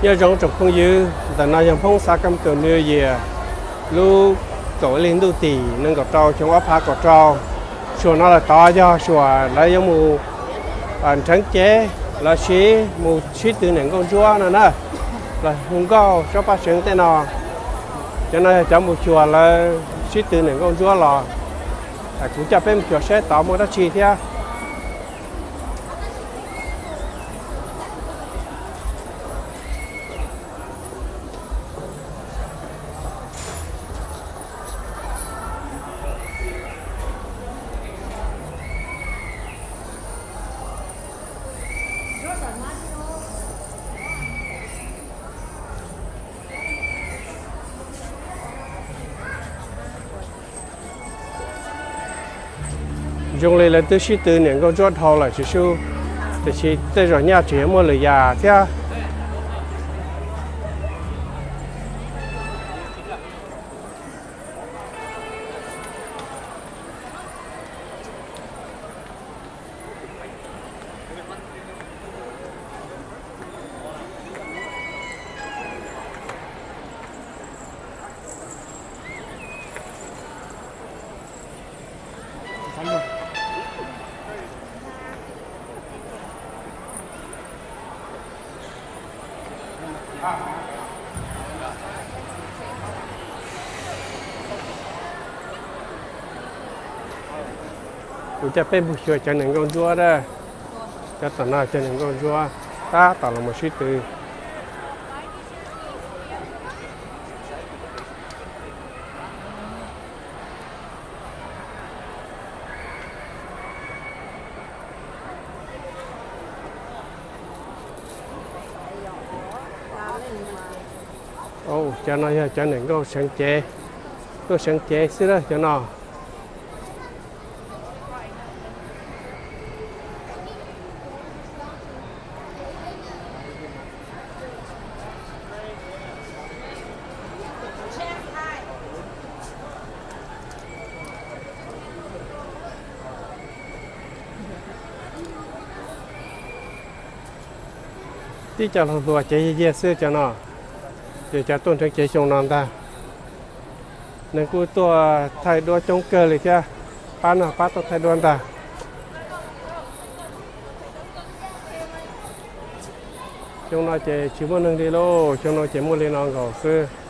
Nyob zoo tsoom phooj ywg, ntawm no yog Hmoob xav kam tus New Year lub kaum ib hlis ntuj tim nees nkaum rau xyoo ob phav kaum rau. Suam no lawm tod yog suam lawv yuav mus nrheev cev los sis mus sib tw niam nkauj ntsuab no na, los hu nkauj sab paj seev tej no. Cov no yog cov mus xyuas lawv sib tw niam nkauj ntsuab los. Kuv coj peb mus xyuas seb tod muaj dab tsi thiab. Zoo li lawv twb sib tw niam nkauj ntsuab dhau lawm tsis sub, tiam sis tej zaum nyaj tseem yuav muaj lwm yam thiab. Kuv coj peb mus xyuas cov niam nkauj ntsuab a. Cov tom no cov niam nkauj ntsuab tab tom los mus sib tw. Cov no yog cov niam nkauj seev cev, tuaj seev cev xwb na cov no. Tib co hluas hluas cev yiag yiag xwb cov no, ces cov tuaj nrheev cev xyoo no ntag. Neeg kuj tuaj thaij duab coob kawg li thiab, pab no pab tuaj thaij duab ntag. Xyoo no ces tsis muaj neeg li lauj, xyoo no ces muaj li no nkaus xwb.